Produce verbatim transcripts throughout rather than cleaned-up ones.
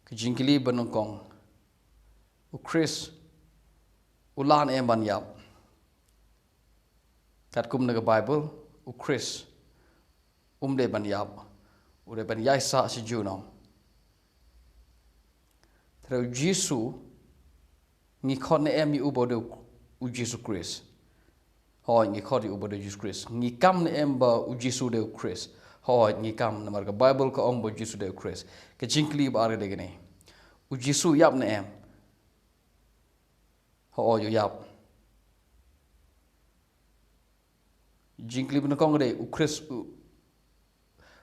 Ka jingkylli ba nyngkong, u Khrist u lah ne em ban ïap? Katkum na ka Baibl, u Khrist um dei ban ïap, u dei ban ïaisah sha junom. Te u Jisu, ngi khot ne em ïa u ba u dei u Jisu Khrist? Hooid, ngi khot ïa u ba u dei u Jisu Khrist. Ngi kam ne em ba u Jisu u dei u Khrist? Hooid, ngi kam, namar ka Baibl ka ong ba u Jisu u dei u Khrist. Ka jingkylli ba ar ka dei kane: u Jisu u ïap ne em? Hooid, u ïap. Jingkylli ba nyngkong ka dei, u Khrist u,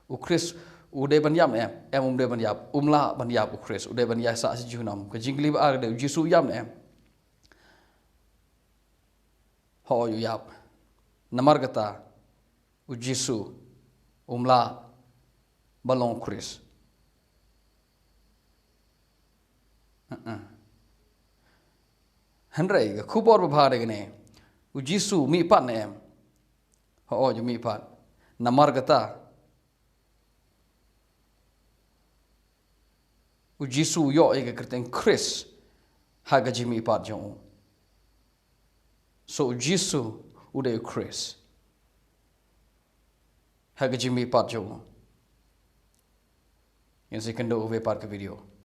u Khrist u dei ban ïap ne em? Em, um dei ban ïap. Um lah ban ïap u Khrist, u dei ban ïaisah sha junom. Ka jingkylli ba ar ka dei, u Jisu u ïap ne em? Hooid, u ïap. Namar kata, u Jisu um lah ban long u Khrist. Uh-uh. Hynrei ka khubor babha dei kane: u Jisu u mihpat ne em? Hooid, u mihpat. Namar kata, u Jisu u ïoh ïa ka kyrteng Khrist ha ka jingmihpat jong u. So u Jisu u dei u Khrist ha ka jingmihpat jong u. Ngin sa ïakynduh ha kawei pat ka video.